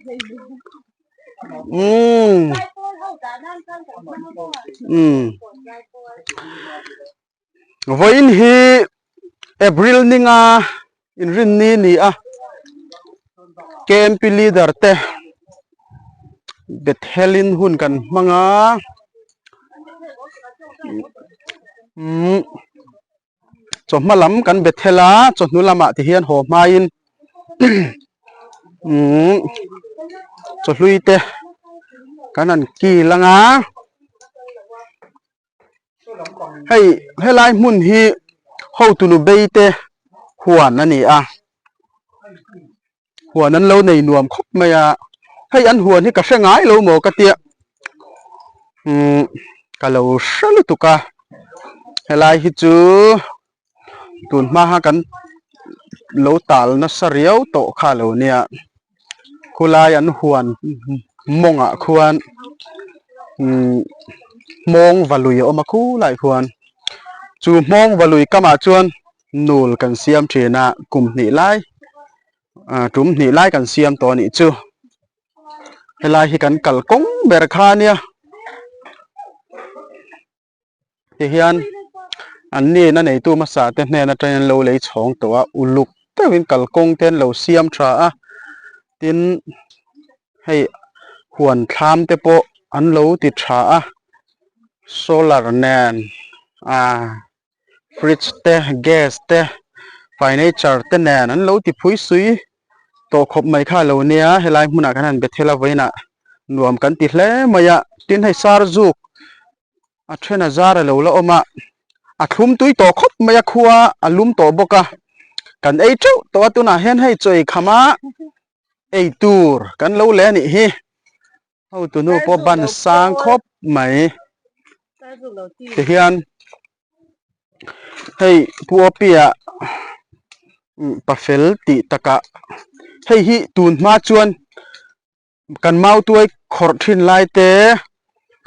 Umm umm vawiin hi April ninga inrinni ni a K_M_P leader te Bethelin hun kan hmang a umm. Chawhma lam kan be thel a, chawhnu lamah ti hian haw hmain umm chawhlui te kan han kil ang a, hei helai hmun hi hotunu bei te huan a ni a. Huan an lo nei nuam khawp mai a, hei an huan hi ka hre ngai lo maw ka tia umm ka lo hre lutuk a, helai hi chu tun hma kha kan lo tal nasa riau tawh kha lo nia, khulai an huan mawngah khuan umm hmawng va lui a awm a khulaiah khuan chu hmawng va lui kamah chuan. Nul kan siam thin a, kum hnih lai ah tum hnih lai kan siam tawh a nih chu. Helai hi kan kal kawng ber kha a nia. Tihian an nin a neitu hmasa te hnen atangin an lo lei chhawng tawh a, uluk deuhin kalkawng te an lo siam tha a, tin hei huan thlam te pawh an lo ti tha a, solar nen ah. Fridge te gas te furniture te nen an lo ti phui sui tawh khawp mai kha a lo nia helai hmunah khan han Bethel a vawiinah nuam kan ti hle mai a tin hei sar zuk a then a zar a lo la awm a a thlum tui tawh khawp mai a khua a lum tawh bawk a kan ei teuh tawh a tunah hian hei chaw ei kham a ei tur kan lo leh a nih hi. Hotu nu pawh ban sang khawp mai tihian hei Pu Awpia pafel tih takah hei hi tun hma chuan kan mautuai khawrh thin lai te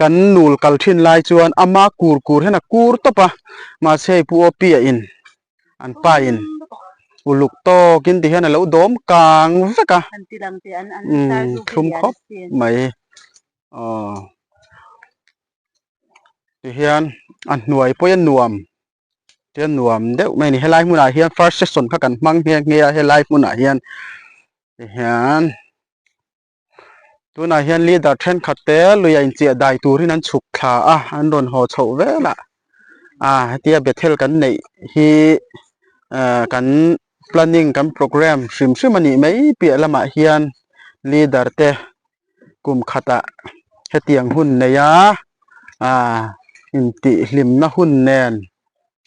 kan nul kal thin lai chuan ama kur kur hian a kur tawp a mahse hei Pu Awpia in An pa in uluk tawkin ti hian a lo dawm kang vek a umm thlum khawp mai aw ti hian a hnuai pawh hi a nuam ti a nuam deuh mai a ni helai hmunah hian first session kha kan hmang nghe nghe a helai hmunah hian ti hian. Tunah hian leader thenkhat te lui a inchiah dai turin an chhuk thla a, an rawn haw chhoh vel a, ah hetia Bethel kan neih hi eh kan planning kan program hrim hrim a nih mai piah lamah hian leader te kum khatah hetiang hun nei a ah intihhlimna hun nen.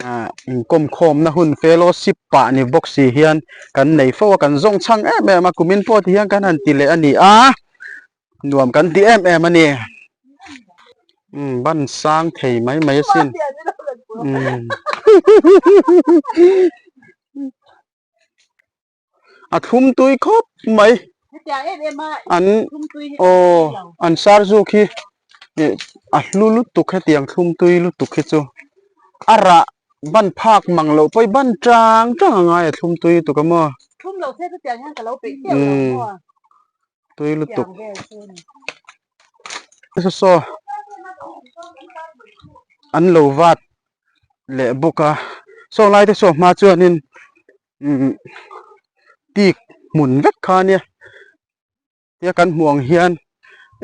ah inkawm khawmna hun fellowship pah ni bawk si hian kan nei fo a kan zawng chhang em em a kumin pawh ti hian kan han ti leh a ni a nuam kan ti em em a ni umm ban sang thei mai mai asin umm A thlum tui khawp mai. An aw an sar zuk hi ih a hlu lutuk hetiang thlum tui lutuk hi chu a rah ban phak mang loh pawh hi ban tang tang a ngai a thlum tui lutuk a maw. Umm tui lutuk. Saw an lo vat leh bawk a saw lai te saw hma chuanin umm tik hmun vek kha ania tia kan hmuh ang hian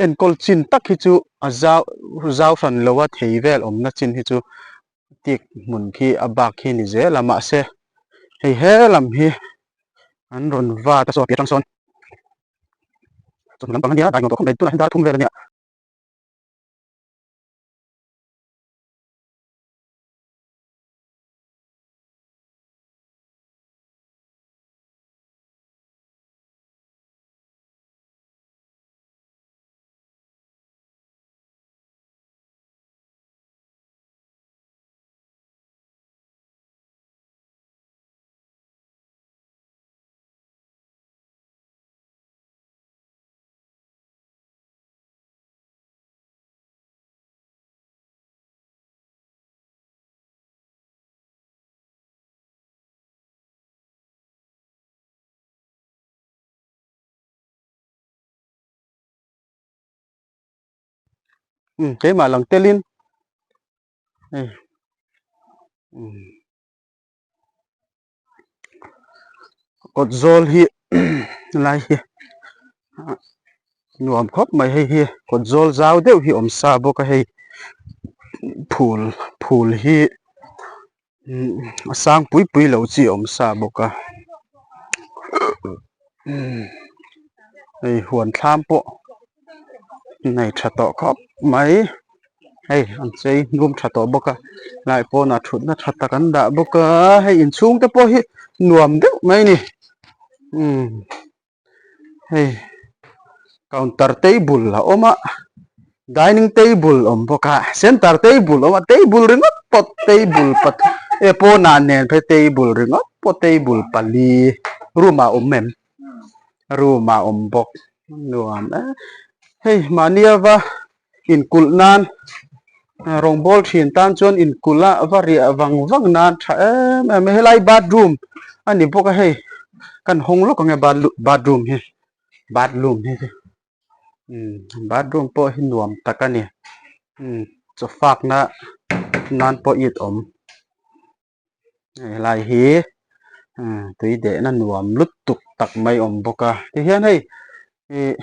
enkawl chin tak hi chu a zau zau hran lo a thei vel awmna chin hi chu tik hmun khi a bak khi a ni zel a mahse hei he lam hi an rawn vat a saw piah atang sawn chawhnu lampang ania dai nuam tawh khawp mai tunah hian dar thum vel ania. Umm keimah lang telin hei umm kawt zawl hi helai hi nuam khawp mai hei hi kawt zawl zau deuh hi awm sa bawk a hei phul phul hi a sang pui pui lo chi a awm sa bawk a hei huan thlam pawh nei tha tawh khawp mai hei an chei hnum tha tawh bawk a lai pawnah thutna tha tak an dah bawk a hei inchhung te pawh hi nuam deuh mai a ni umm. Hei counter table a awm a dining table a awm bawk a center table a awm a table ringawt pawh table pathum e pawnah nen phei table ringawt pawh table pali room ah a awm em room ah a awm bawk nuam e hei mahni ava inkulh nan rawngbawl thin tan chuan inkulh a va riah vang vang nan tha em em a helai bathroom a ni bawk a hei kan hawng lawk ang e bathroom hi bathroom hi umm bathroom pawh hi nuam tak a ni umm chaw fak na nan pawh it awm helai hi tui dehna nuam lutuk tak mai awm bawk a tihian hei ih.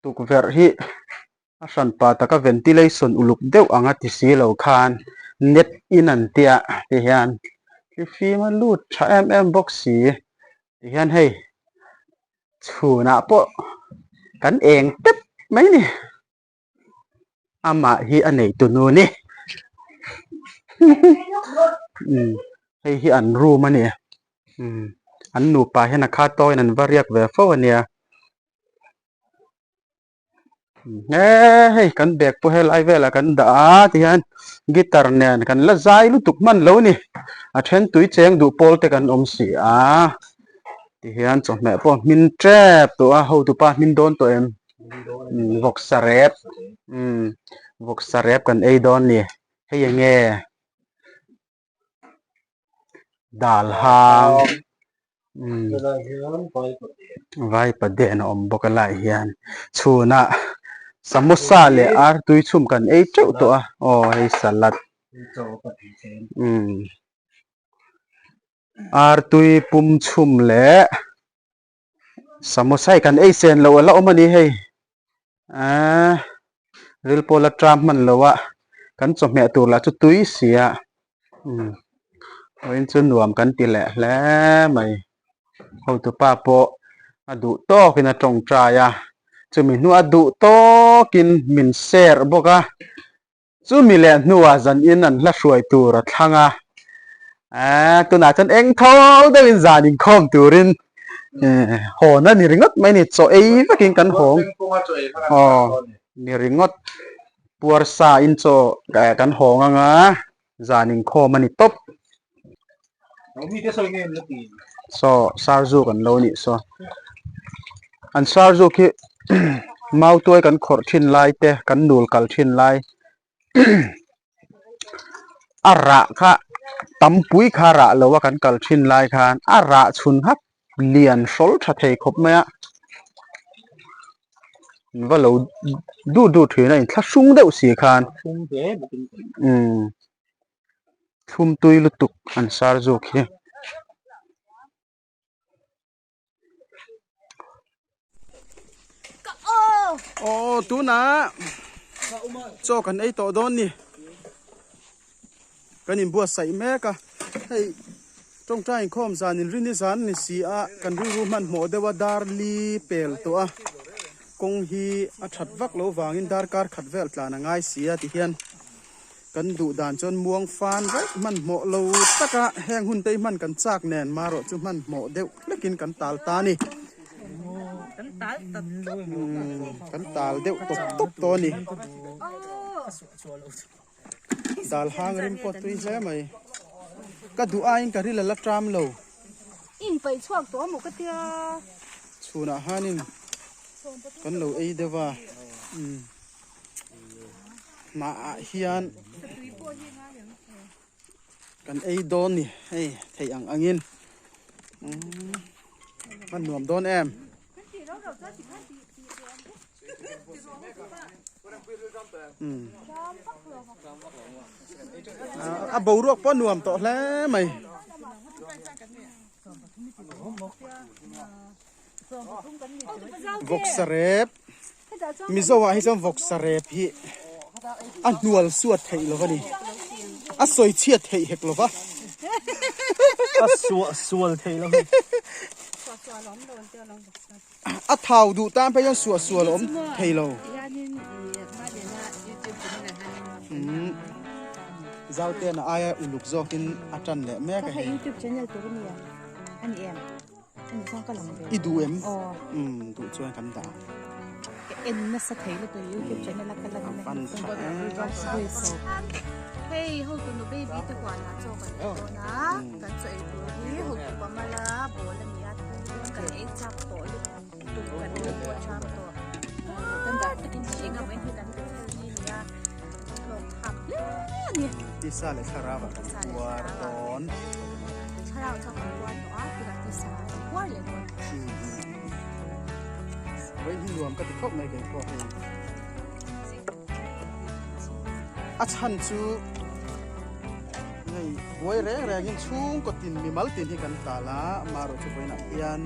Tukverh hi a hran pa taka ventilation uluk deuh ang a ti si lo khan net in an tia ti hian thlifim a lut tha em em bawk si ti hian hei chhunah pawh kan eng tep mai ni amah hi a nei tu nu ni hei hi an room a ni an nupa hian a khat tawkin an va riak ve fo a nia. He hei kan bag pawh helai velah kan dah a tihian guitar nen kan la zai lutuk hman lo a ni a then tui cheng duh pawl te kan awm si a tihian chawhmeh pawh hmin tep tawh a hotupa hmin dawn tawh em vawksa rep umm vawksa rep kan ei dawn a ni hei enge. Dal hang vai paden a awm bawk a lai hian chhunah samosa leh artui chhum kan ei teuh tawh a aw hei salad artui pum chhum leh. Samosa hi kan ei sen loh a la awm a ni hei aaa ril pawh la tram hman lo a kan chawhmeh tur lah chu tui si a umm vawiin chu nuam kan ti leh hle mai hotupa pawh a duh tawkin a tawngtai a chumi hnuah a duh tawkin min share bawk a. Chumi leh hnuah zanin an hla hruai tur a thlang a, eeh tunah chuan eng thawl deuhin zan inkhawm turin hawn a ni ringawt mai a ni, chaw ei vekin kan hawng aw ni ringawt puar sa in chaw kan hawng anga zan inkhawm a ni tawp. Saw sarzuk an lo nih saw an sarzuk hi mautuai kan khawrh thin lai te kan nul kal thin lai a rah kha tampui kha rah lo a kan kal thin lai khan a rah chhun hak lian hrawl tha thei khawp mai a an va lo duh duh thin a inthlahrung deuh si khan umm. Thlum tui lutuk an sar zawk hi. Aw tunah chaw kan ei tawh dawn ni kan inbuatsaih mek a hei tawngtai inkhawm zan inrin i zan ni si a kan rilru hmanhmawh deuh a dar li pel tawh a kawng hi a that vak loh vangin darkar khat vel tlan a ngai si a tihian. Kan duh dan chuan muang fan raih hmanhmawh lo taka heng hun te hi hman kan chak nen marawh chu hmanhmawh deuh hlekin kan tal ta a ni. Kan tal deuh tawp tawp tawh a ni. Dal hang rim pawh tui hle mai. Ka duh aiin ka ril a la ṭam lo. Chhunah hanin kan lo ei deuh a. Hnahah hian kan ei dawn ni hei theih ang angin a nuam dawn em. A boruak pawh a nuam tawh hle mai. Vawksa rep Mizo ah hi chuan vawksa rep hi a hnual suat theih lo a ni. A sawi chhiat theih hek lo va. A suah sual theih lo. A thau duh tan phei chuan suah sual a awm thei lo. Zautean a aia uluk zawkin a tan leh mek a hei. I duh em? Umm duh chuan kan dah ang. Ka en nasa thei lutuk youtube channel a ka lan A fan tha em. Hei hotu nu baby te huanah chaw kan ei dawn a, kan chaw ei tur hi hotu pamala bawl a ni a, kan ei chak tawh lutuk kan ei pawh ṭham tawh. Kan dar takin hring a vawiin hi kan fel ni a ni a, hlawk thlak hle a ni. Tisa leh thlarau ah kan puar dawn. Thlarau chuan kan puar tawh a, tunah tisa ah kan puar leh dawn. Vawiin hi nuam ka ti khawp mai kei pawh hei. A chhan chu hei buai reng rengin chhungkaw tin mimal tin hi kan tal a, amaherawhchu vawiinah hian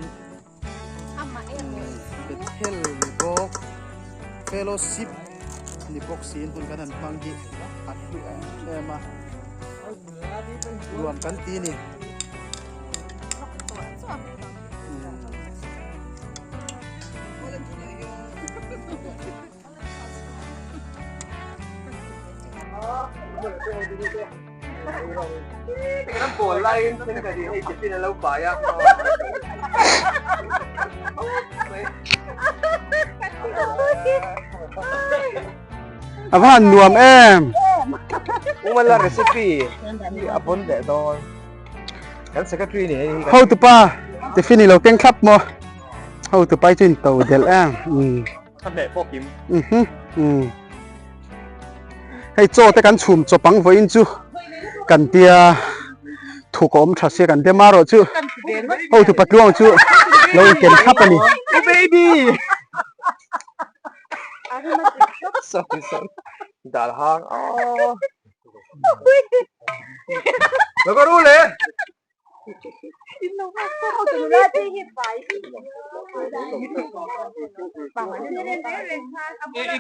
Bethel ni bawk, fellowship ni bawk siin hun kan han hmang hi a hlu em em a, nuam kan ti a ni. A va han nuam em. Umala recipe hi a bon leh dawn. Kan secretary ni hei. Hotupa tiffin i lo keng thlap maw? Hotupa hi chu in to delh em. Ka hmeh pawh kim. Mhm. Hei chaw te kan chhum chawp ang vawiin chu kan tia thuk a awm tha sia kan tia marawh chu hotu patluang chu lo inken thlap a ni. Oh baby. Sorry sorry. Dal hang. Oh. Lo ka ru le. I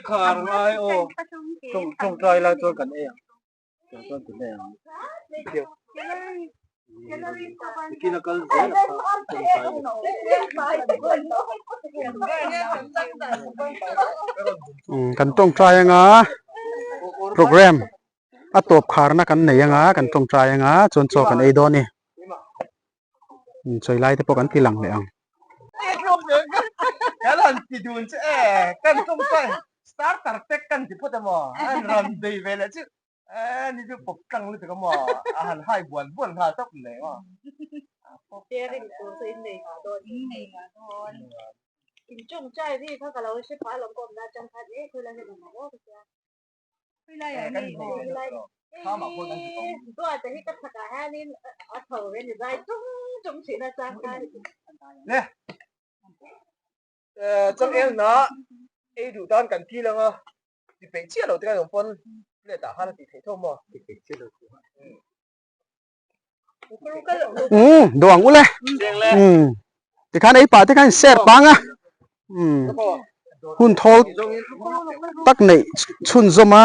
khar ngai aw tawngtai lai chuan kan ei ang tiang chuan kan ei ang nikin a kal zel a kha tawngtai Kan tawngtai anga program a tawp kharna kan nei anga kan tawngtai anga chuan chaw kan ei dawn a ni chawi lai te pawh kan ti lang leh ang. Kan han ti dun chu e kan tawngtai starter pack kan ti phawt emaw an rawn bei ve leh chu e ni chu pawp tlang lutuk emaw a han hai buan buan nghal tawp mai emaw. Sharing tur chu in nei ngah dawn in nei ngah dawn in tawngtai ri kha ka lo hre phah alawm ka awmna atang khan e khawilai hian awm ang aw ka tia. Le changel na ei duh tan kan thil anga ti peih chiah lo te kan awm pawn plate ah khan a tih theih tho maw ti peih chiah lo Um duh ang ule um tikhan ei pah te khan share pang a um hun thawl tak neih chhunzawm a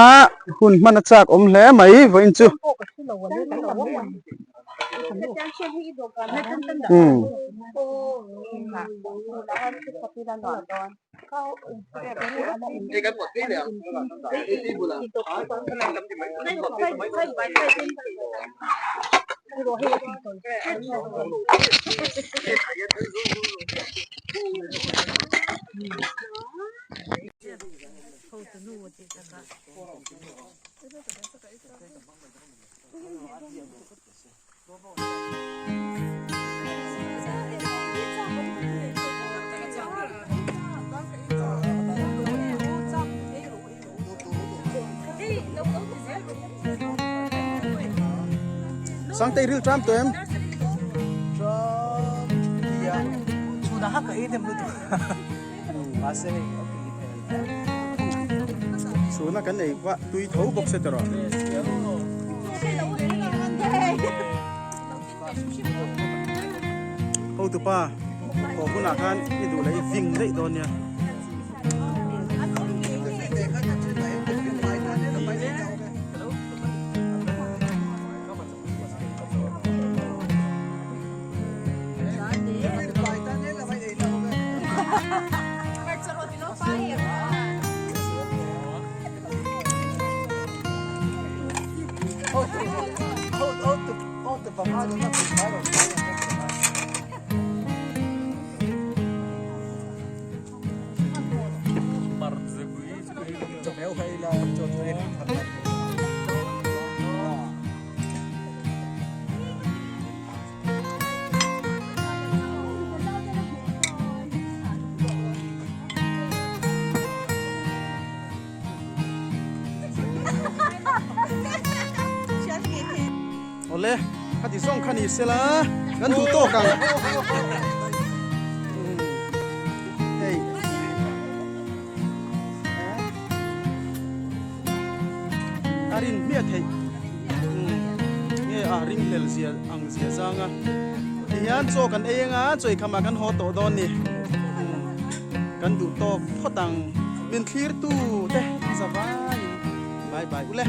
hun hman a chak awm hle mai vawiin chu um. Sangtei ril tram tawh em? Tram tia. Chhuna hak ka ei nem lutuk. Mahse hei a tui hmel. Chhuna kan ei vah tui tho bawk se tawh rawh. Hotupa haw hunah khan i duh leh i ving daih dawn nia. Awle, khati zawng kha ni sela kan duh tawk ang. Hei. A rin hmiah theih. Nge a ring hlel zia ang zia zang a. Tihian chaw kan ei anga chaw eikham ah kan haw tawh dawn ni. Kan duh tawk phawt ang. Min thlir tu te zavaiin bye bye ule.